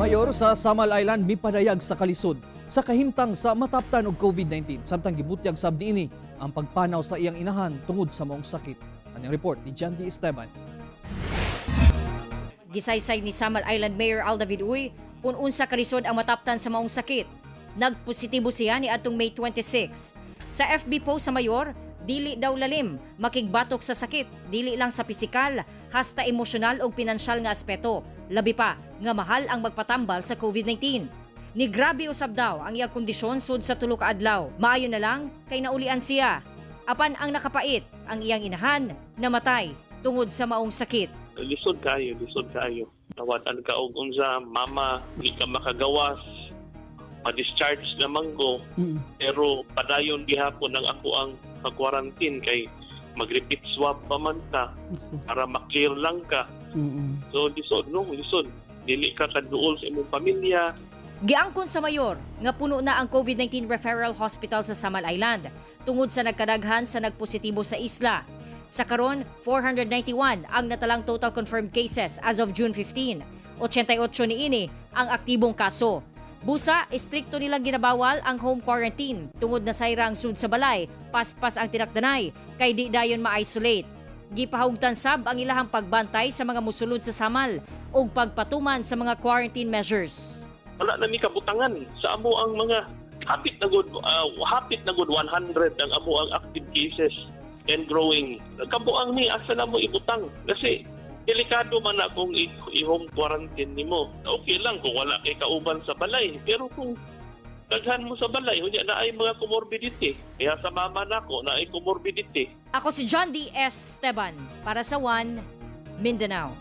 Mayor sa Samal Island mipadayag sa kalisod sa kahimtang sa mataptan og COVID-19 samtang gibutyag sab niini ang pagpanaw sa iyang inahan tungod sa maong sakit. Anang report ni John D. Esteban. Gisaysay ni Samal Island Mayor Al David Uy kung unsa kalisod ang mataptan sa maong sakit. Nagpositibo siya ni atong May 26. Sa FB post sa mayor, dili daw lalim makigbatok sa sakit, dili lang sa pisikal, hasta emosyonal ug pinansyal nga aspeto. Labi pa nga mahal ang magpatambal sa COVID-19. Ni grabe usab daw ang iyang kondisyon sud sa 3 ka adlaw. Maayo na lang kay naulian siya. Apan ang nakapait, ang iyang inahan namatay tungod sa maong sakit. Lisod kayo, lisod kayo. Nawad-an ka og unsa, mama, di ka makagawas, ma-discharge naman ko, pero padayon gihapon ang ako ang ka-quarantine kay mag-repeat swab pa man ta para ma-clear lang ka. So lisod, no, lisod. Dili ka kaduol sa imong pamilya. Giangkon sa mayor nga puno na ang COVID-19 referral hospital sa Samal Island tungod sa nagkadaghan sa nagpositibo sa isla. Sa karon, 491 ang natalang total confirmed cases as of June 15. 88 niini ang aktibong kaso. Busa, istrikto nilang ginabawal ang home quarantine tungod na sayra ang sud sa balay, paspas ang tinakdanay, kay di dayon ma-isolate. Gipahugtan sab ang ilahang pagbantay sa mga musulod sa Samal ug pagpatuman sa mga quarantine measures. Wala na mi kabutangan sa amo ang mga hapit na gud 100 ang amo ang active cases and growing. Kabuang ni asa na mo ibutang kasi delikado man na kung i-home quarantine nimo. Okay lang kung wala kay kauban sa balay, pero kung daghan mo sa balay, unya na ay mga comorbidity. Kaya sa mama nako na ay comorbidity. Ako si John D. S. Esteban para sa One Mindanao.